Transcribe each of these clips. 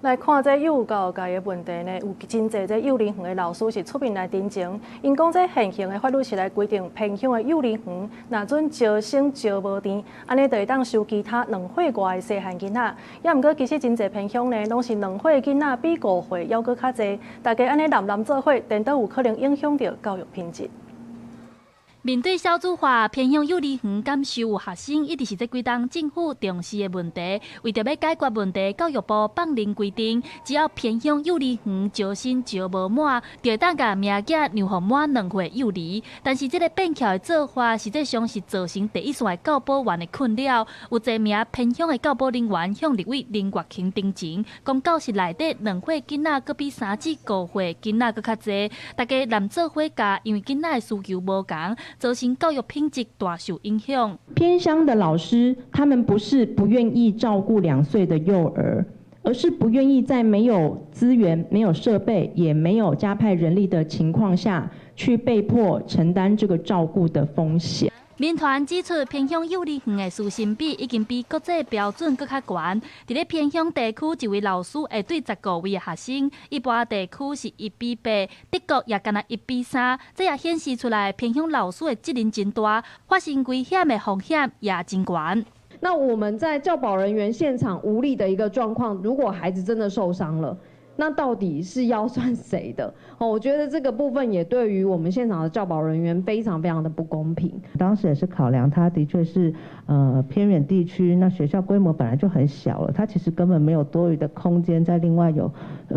來看這幼教界的問題呢，有真濟這幼兒園的老師是出面來陳情，𪜶講這現行的法律是來規定偏鄉的幼兒園，若準招生招無甜，按呢就會當收其他兩歲外的細漢囡仔。也毋過其實真濟偏鄉呢，攏是兩歲囡仔比五歲猶閣較濟，大家按呢濫濫做伙，顛倒有可能影響著教育品質。面對少子化，偏鄉幼兒園減收學生，一直是這幾冬政府重視的問題。為著欲解決問題，教育部放令規定，只要偏鄉幼兒園招生招無滿，就會當共名額讓予滿兩歲幼兒。但是這个變巧的做法，實際上是造成第一線的教保員的困擾。有濟名偏鄉的教保人員向立委林月琴陳情，講教室內底兩歲囡仔閣比三至五歲囡仔閣較濟，大家濫做伙教，因為囡仔的需求無仝，造成教育品質大受影響。偏鄉的老師，他們不是不願意照顧2歲的幼兒，而是不願意在沒有資源、沒有設備、也沒有加派人力的情況下，去被迫承擔這個照顧的風險。民團指出，偏鄉幼兒園的師生比已經比國際標準閣較懸。佇咧偏鄉地區，一位老師會對15位的學生；一般地區是1比8，德國也干焦1比3。這也顯示出來偏鄉老師的責任真大，發生危險的風險也真懸。那我們在教保人員現場無力的一個狀況，如果孩子真的受傷了，那到底是要算誰的？哦，我覺得這個部分也對於我們現場的教保人員非常非常的不公平。當時也是考量，他的確是偏遠地區，那學校規模本來就很小了，他其實根本沒有多餘的空間，在另外有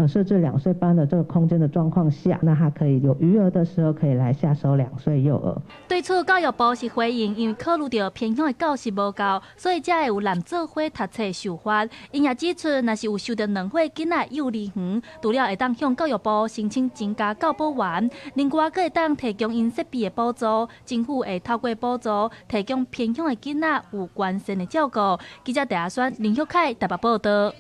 設置兩歲班的這個空間的狀況下，那他可以有餘額的時候可以來下收兩歲幼兒。對此，教育部是回應，因為考慮著偏鄉的教室無夠，所以才會有濫做伙讀冊受罰。𪜶也指出，若是有收著兩歲囡仔幼兒園，除了會當向教育部申請增加教保員，另外閣會當提供𪜶設備的補助，政府會透過補助提供偏鄉的囡仔有完善的照顧。記者戴亞軒、林旭凱台北報導。